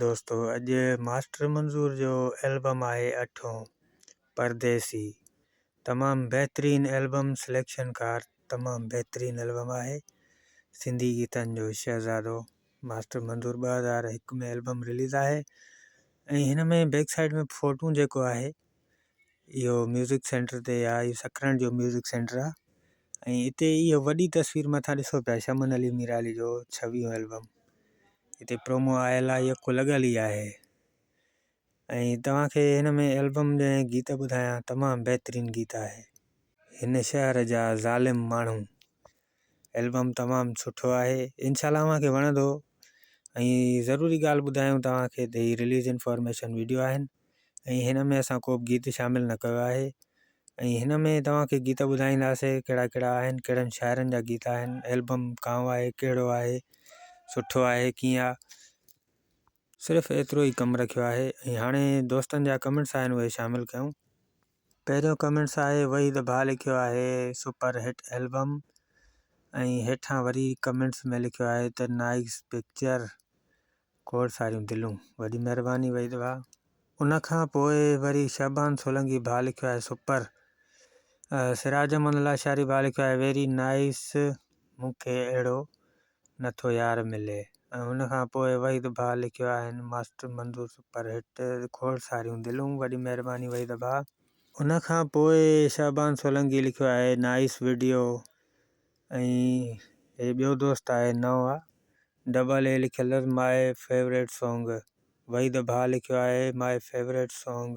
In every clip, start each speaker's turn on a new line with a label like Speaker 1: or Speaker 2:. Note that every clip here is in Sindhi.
Speaker 1: دوستو اڄ ماسٽر منظور جو البم آهي اٺون پرديسي تمام بهترين البم سليڪشن ڪار تمام بهترين البم آهي سنڌي گيتن جو شهزادو ماسٽر منظور 2001 ۾ البم رليز آهي ۽ هن ۾ بيڪ سائيڊ ۾ فوٽو جيڪو آهي اهو ميوزڪ سينٽر تي آهي اهو سڪرنڊ جو ميوزڪ سينٽر آهي ۽ اتي اهو وڏي تصوير مٿان ڏسو پيا شمن علي ميرالي جو ڇويهون البم هتي پرومو آيل آهي يڪو لڳل ئي آهي ۽ توهان کي هن ۾ البم جا گيت ٻڌايان تمام بهترين گيت آهي. هن شهر جا ظالم ماڻهو البم تمام سٺو آهي انشاء الله اوهان کي وڻندو ۽ ضروري ڳالهه ٻڌايون توهان کي ته هي رليز انفارميشن ويڊيو آهن ۽ هن ۾ اسان ڪو به گيت شامل نه ڪيو آهي ۽ هن ۾ توهان کي گيت ٻڌائينداسي ڪهڙا ڪهڙا آهن ڪهڙن شاعرن جا گيت آهن البم ڪانو آهي ڪهڙو آهي سٺو آهي ڪيئن آهي صرف ايترو ئي ڪم رکيو آهي ۽ هاڻي دوستن جا ڪمينٽس آهن اهي شامل ڪيون. پهريون ڪمينٽس آهي وحيد ڀاء لکيو آهي سپر هٽ البم ۽ هيٺان وري ڪمينٽس ۾ لکيو آهي ته نائيس پڪچر کوڙ ساريون دلون. وڏي مهرباني وحيد ڀاء. ان کان پوء وري شعبان سولنگي ڀاء لکيو آهي سپر. سراج احمد لاشاري ڀاء لکيو آهي ويري نائيس مون کي اهڙو نٿو يار ملي. ۽ ان کان پوء وحيد ڀاء لکيو آهي ماسٽر منظور سپر هٽ کوڙ ساريون دلون. وڏي مهرباني وحيد ڀاء. ان کان پوء شعبان سولنگي لکيو آهي نائيس وڊيو ۽ هي ٻيو دوست آهي نئون آ ڊبل اي لکيل اٿس ماء فيوريٽ سونگ وحيد ڀاء لکيو آهي ماء فيوريٽ سونگ.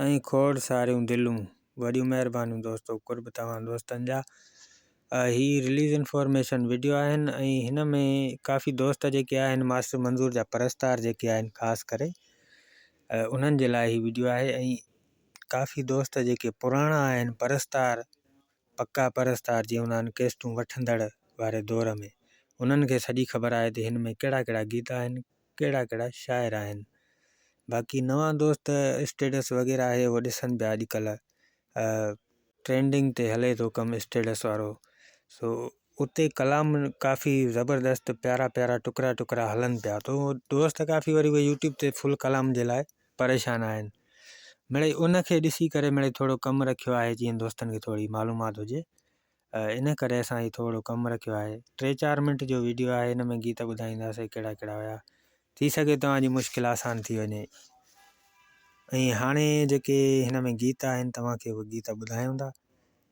Speaker 1: ۽ کوڙ ساريون دلون. وڏيون مهربانيون دوستو قرب توهان دوستن جا. هي رليز انفارميشن وڊيو آهن ۽ هن ۾ ڪافي دوست جيڪي آهن ماسٽر منظور جا پرستار جيڪي آهن خاص ڪري انهن جي لاء هي وڊيو آهي ۽ ڪافي دوست جيڪي پراڻا آهن پرستار پڪا پرستار جيئن هوندا آهن ڪيسٽون وٺندڙ واري دور ۾ انهن کي سڄي خبر آهي ته هن ۾ ڪهڙا ڪهڙا گيت آهن ڪهڙا ڪهڙا شاعر آهن باقي نوان دوست اسٽيٽس وغيره آهي اهو ڏسن پيا اڄڪلهه ٽرينڊنگ تي هلي ٿو ڪم اسٽيٽس وارو سو اتي ڪلام ڪافي زبردست پيارا پيارا ٽڪرا ٽڪرا هلن پيا تو دوست ڪافي وري اهي يوٽيوب تي فل ڪلام جي لاء پريشان آهن مڙئي ان کي ڏسي ڪري مڙئي ٿورو ڪم رکيو آهي جيئن دوستن کي ٿوري معلومات هجي ان ڪري اسان هي ٿورو ڪم رکيو آهي ٽي چار منٽ جو ويڊيو آهي ان ۾ گيت ٻڌائينداسي ڪهڙا ڪهڙا هيا ٿي سگهي توهان جي مشڪل آسان ٿي وڃي ۽ هاڻي جيڪي هن ۾ گيت آهن توهان کي اهي گيت ٻڌايون ٿا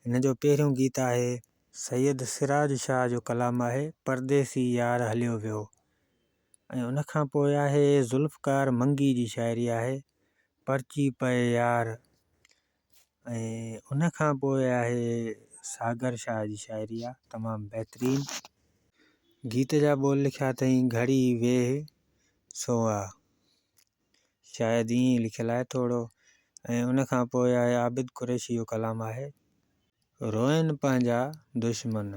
Speaker 1: هن جو پهريون گيت آهي. سيد سراج شاهه جو ڪلام آهي پرديسي يار هليو ويو ۽ ان کان پوء آهي ذوالفقار منگي جي شاعري آهي پرچي پئي يار ۽ ان کان پوء آهي ساگر شاهه جي شاعري آ تمام بهترين. گيت جا ٻول لکيا اٿئي گهڙي ويهه سونهن آ شايد ائين ئي لکيل آهي ٿورو ۽ ان کان پوء آهي عابد قريشي جو ڪلام آهي. روئن پنهنجا دشمن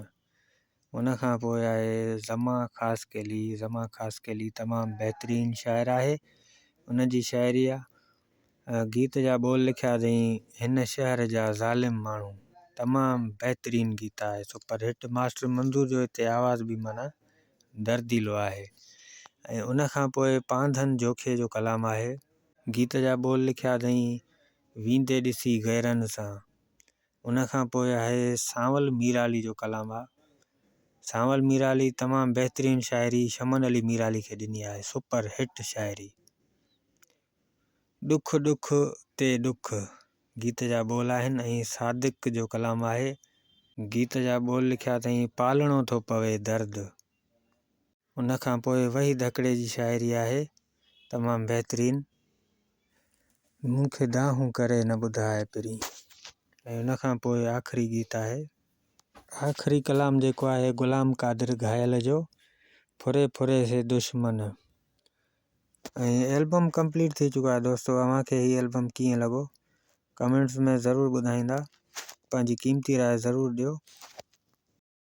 Speaker 1: ان کان پوء آهي زمان خاصخيلي، زمان خاصخيلي تمام بهترين شاعر آهي ان جي شاعري آ گيت جا ٻول لکيا اٿئي هن شهر جا ظالم ماڻهو تمام بهترين گيت آهي سپر هٽ ماسٽر منظور جو هتي آواز به معنيٰ درديلو آهي ۽ ان کان پوء پانڌن جوکي جو ڪلام آهي. گيت جا ٻول لکيا اٿئي ويندي ڏسي غيرن سان ان کان پوء آهي سانول ميرالي جو ڪلام آ. سانول ميرالي تمام بهترين شاعري شمن علي ميرالي کي ڏني آهي سپر هٽ شاعري. ڏک ڏک تي ڏک گيت جا ٻول آهن ۽ صادق جو ڪلام آهي. گيت جا ٻول لکيا اٿئي پالڻو ٿو پوي درد. ان کان پوء وحيد هڪڙي جي شاعري آهي تمام بهترين. مون کي دانهون ڪري نه ٻڌاء پرين. ۽ ان کان پوء آخري گيت آهي. آخري ڪلام جيڪو آهي غلام قادر گهايل جو ڦري ڦري سي دشمن. ۽ البم ڪمپليٽ ٿي چڪو آهي دوستو اوهان کي هي البم ڪيئن لڳو ڪمينٽس ۾ ضرور ٻڌائيندا پنهنجي قيمتي راء ضرور ڏيو.